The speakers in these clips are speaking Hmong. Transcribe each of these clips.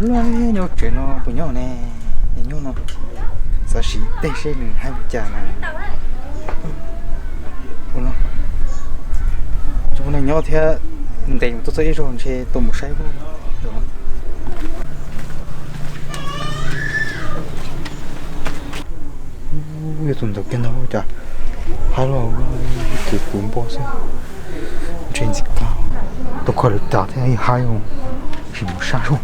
Lub nyob tsev no puas nyob ne? Nyob no, xav sim tej seb nws hais li cas na. Ua no, tsis pub nws nyob thiab, ntes mus tuaj txog ib zaug ntshe tuaj mus saib. Yog tus ntawd kiag ntag cas, haib los ces kuv npog xwb. Ntshe ntxim kag, tus kho lawv tas thiab haib, sim mus saib sub.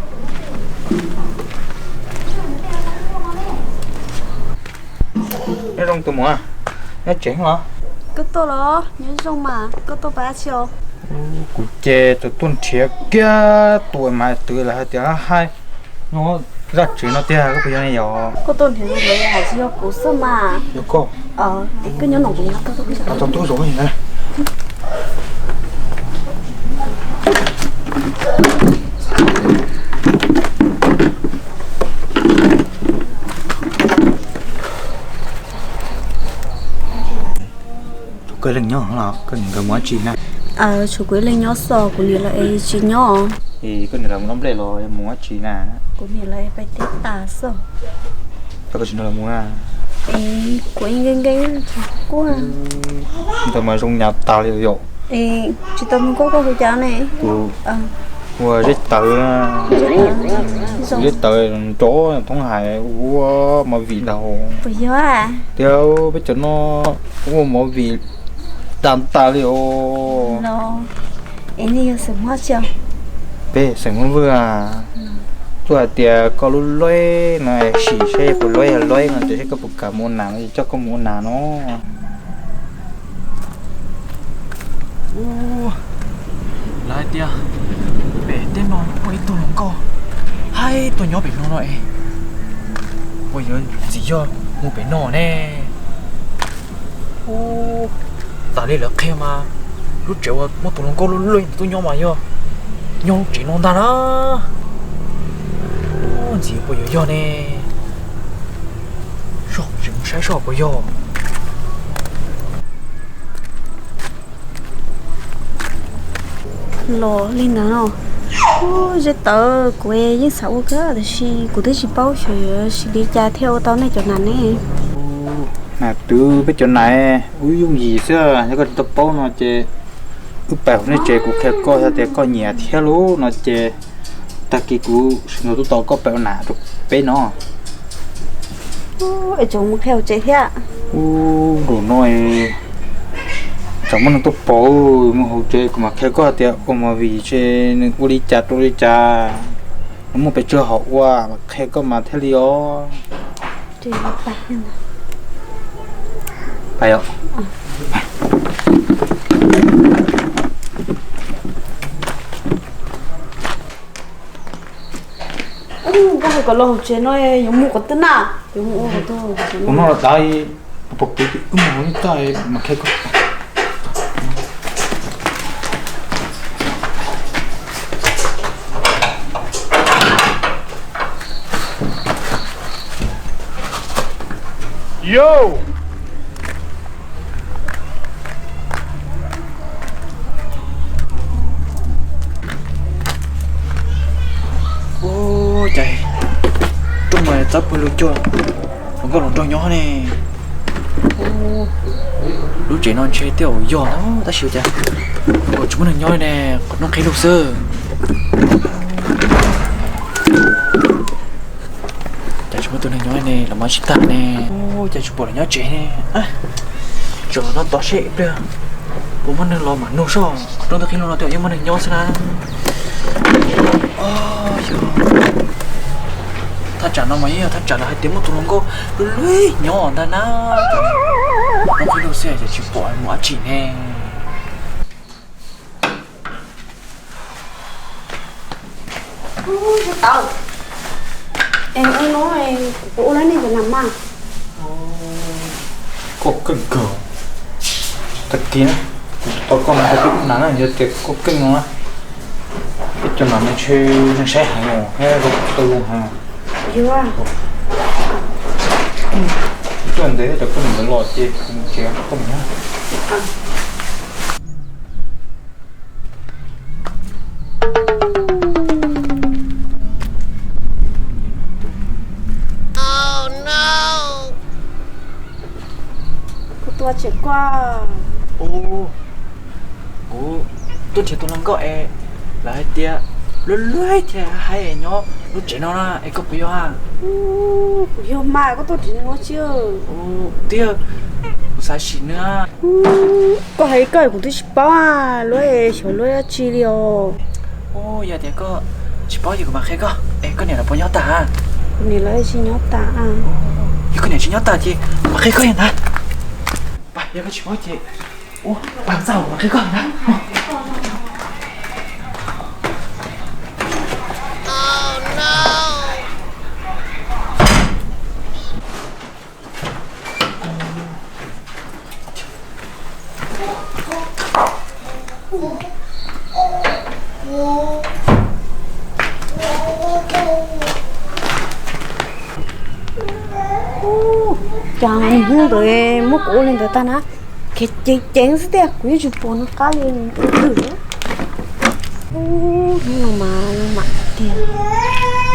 Nyob zoo tus muam, nyob tsev los? Koj tuaj los nyob zoo mas, koj tuaj pab dab tsi os? Kuv ces tau tuaj nrhiav kiag tus mas twv lawv hais tias haib nyob zaj tsev no tiag, koj puas yog ne yom? Koj tuaj nrhiav tus ntawd hais tsis yog kuv xwb mas. Yog koj. Es koj nyob no kuv tau tuaj zaum na. Tshuav koj ib leeg nyob los koj niam nkawd mus dab tsi na? Tshuav kuv ib leeg nyob xwb, kuv niam lawv es tsis nyob. Es koj niam lawv mus dob nplej los yog mus dab tsi na? Kuv niam lawv es pais teb tas xwb. Koj tsis nrog lawv mus na? Es kuv nkees nkees kuj. Ntawd mas zoo nyav tas li yom. Es tsis tau mloog koj, koj hu cas ne? Kuv hu ua Zeb Tawv. Zeb Tawv nrov thoob hais ua movie ntag. Puas yog? Tiag, peb cov no ua movie tas tas li os. Es nej yog xeem Hmoob tsi? Peb xeem Hmoob Vwj. Tuaj hais tias koj lub lueb no sim seb puas lueb, yog lueb no ces seb koj puas kam mus ua nas, coj koj mus ua nas no. Lawv hais tias pem teb no muaj ib tug hluas nkauj haib tuaj nyob pem no no es, puas yuav ntxim yog mus pem no ne? Ub, tas li lawv qhia mas lub tsev uas muaj tus hluas nkauj luaj luaj ntawd tuaj nyob mas yog nyob lub tsev no ntag na. Ub, ntxim puas yuav yog ne? Seb mus saib seb puas yog. Los li ntawd no. Ub, Zeb Tawv, kuv yeej xav ua kawg tiam sis kuv twb tsis paub xyov yuav sim li cas thiaj ua tau nej cov nas ne. Nas twv peb cov nas ua yooj yim xwb, yog koj tsis tau paub no ces wb pais hauv nej tsev kuv qhia koj, yog tias koj nyiam thiab lub no ces tag kis kuv sawv ntxov tuaj tos koj pem ua nas rau peb no. Es tseem mus qhia hauv tsev thiab. Ub, zaum no tsam muaj neeg tuaj pom, mus hauv tsev kuv mam qhia koj tias ua movie ces nws ua li cas rau li cas, nws muaj pes tsawg hom ua, mam qhia koj mas thiaj li os. Pais os. Koj hais kom los hauv tsev no yuav mus qhov twg na? Yuav mus ua qhov twg? Kuv no los dav, kuv pom kuv ces wb mus hauv nej txaj mas qhia koj. Yo! Ub, cas rooj mas txawb pawg lug cuag hluas nkauj hluas nraug nyob ne. Lub tsev no ntshe tej zaum yog ntag tab sis cas tsis muaj neeg nyob li ne, qhov rooj qhib lug xwb. Cas tsis muaj tus neeg nyob ne, los mas tsis tag ne. Cas tsis pom lawv nyob tsev ne. Tseem los noj tod seb ib pliag puas muaj neeg los mam nug seb, qhov rooj twb qhib lug no tej zaum yeej muaj neeg nyob xwb na. Thaj tsam no mas yeej yog thaj tsam lawv hais tias muaj tus hluas nkauj luaj luaj nyob ntag na. Rooj qhib lug xwb ces tsis pom mus dab tsi ne. Es ua no, kuv ua lawm nej cov nas mas. Koj keej kawg. Tag kis na, kuv tau koj mas tau peb ua nas na, yog tias koj keej no na, peb cov nas no ntshe neeg saib heev os, thiab zoo tau zoo heev. Tuaj ntev cov poj niam ntawd los ces kuv mus tsev koj mus nyob. Ua tseem koj. Kuv tuaj nrhiav tus hluas nkauj es lawv hais tias luag luag thiab hais nyob lub tsev no na es koj puas yog? Kuv yog mas koj tuaj tsev no tsis. Twb yog kuv xav sim nws. Koj hais koj kuv twb tsis paub luag xyov luag dab tsi li os. Yog tias koj tsis paub ces kuv mam qhia koj. Es koj niam lawv puas nyob tas? Kuv niam lawv tsis nyob tas. Yog koj niam tsis nyob tas ces kuv mam qhia koj ntag. Yog koj tsis paub ces ua pa txaj kuv mam qhia koj ntag. Cas hnub ntawd muab kuv ua li ntawd tag na, ces ceev ceev xwb tiag kuv yeej tsis pom nws qab li. Hnub no mas mam tiag,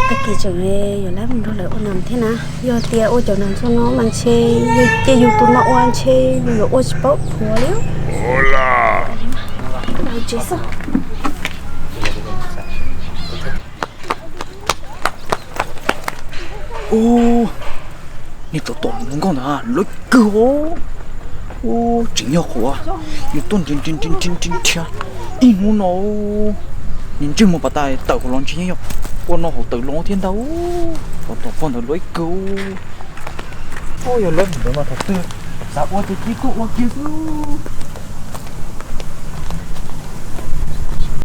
tag kis tseem yuav lab mus nrog lawv ua nam thiab na. Yog tias ua cov nam ntxuag no mas ntshe yog ces yus tus no ua ntshe yus yuav ua tsis paub thuav li. Ub, nej tos tom tus hluas nkauj ntawd lawv kawg os. Ub, tseem yog qhuav yus tuaj nrhiav nrhiav nrhiav nrhiav nrhiav ib hnub no, nws ntsej muag pas tas tawm hauv los ntshe yog ua no hauv tawm los thiab ntag. Ub, tos pog ntawd lawv kawg. Ub, yog lawv ntawd mas thaum twg xav ua ces cia tuaj ua kiag xwb.